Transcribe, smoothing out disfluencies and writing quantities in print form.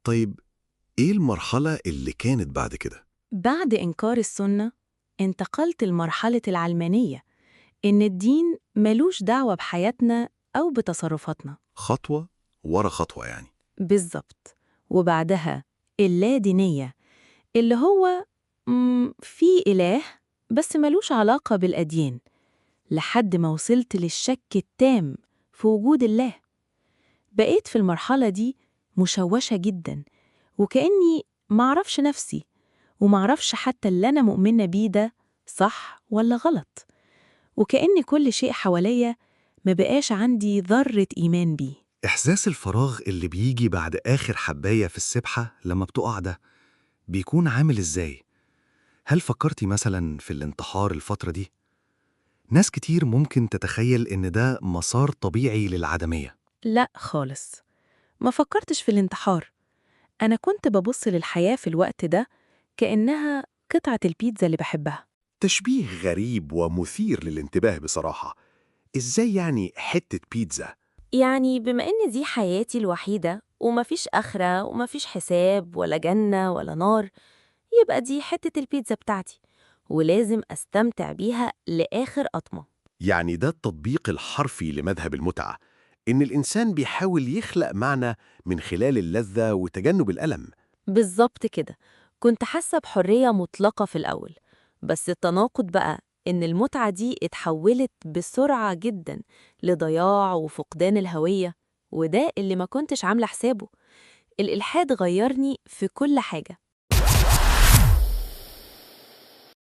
طيب، إيه المرحلة اللي كانت بعد كده؟ بعد إنكار السنة انتقلت لمرحلة العلمانية، إن الدين ملوش دعوة بحياتنا أو بتصرفاتنا. خطوة ورا خطوة يعني. بالظبط. وبعدها اللادينية، اللي هو في إله بس ملوش علاقة بالأديان، لحد ما وصلت للشك التام في وجود الله. بقيت في المرحلة دي مشوشة جدا، وكأني معرفش نفسي ومعرفش حتى اللي أنا مؤمنة بيه ده صح ولا غلط، وكأن كل شيء حواليا ما بقاش عندي ذرة إيمان بيه. إحساس الفراغ اللي بيجي بعد آخر حباية في السبحة لما بتقع ده بيكون عامل إزاي؟ هل فكرتي مثلا في الانتحار الفترة دي؟ ناس كتير ممكن تتخيل إن ده مسار طبيعي للعدمية. لا خالص، ما فكرتش في الانتحار. أنا كنت ببص للحياة في الوقت ده كأنها قطعة البيتزا اللي بحبها. تشبيه غريب ومثير للانتباه بصراحة. إزاي يعني حتة بيتزا؟ يعني بما إن دي حياتي الوحيدة ومفيش آخرة ومفيش حساب ولا جنة ولا نار، يبقى دي حتة البيتزا بتاعتي ولازم أستمتع بيها لآخر قطمة. يعني ده التطبيق الحرفي لمذهب المتعة، إن الإنسان بيحاول يخلق معنى من خلال اللذة وتجنب الألم. بالظبط كده. كنت حاسة بحرية مطلقة في الأول، بس التناقض بقى إن المتعة دي اتحولت بسرعة جدا لضياع وفقدان الهوية، وده اللي ما كنتش عاملة حسابه. الإلحاد غيرني في كل حاجة.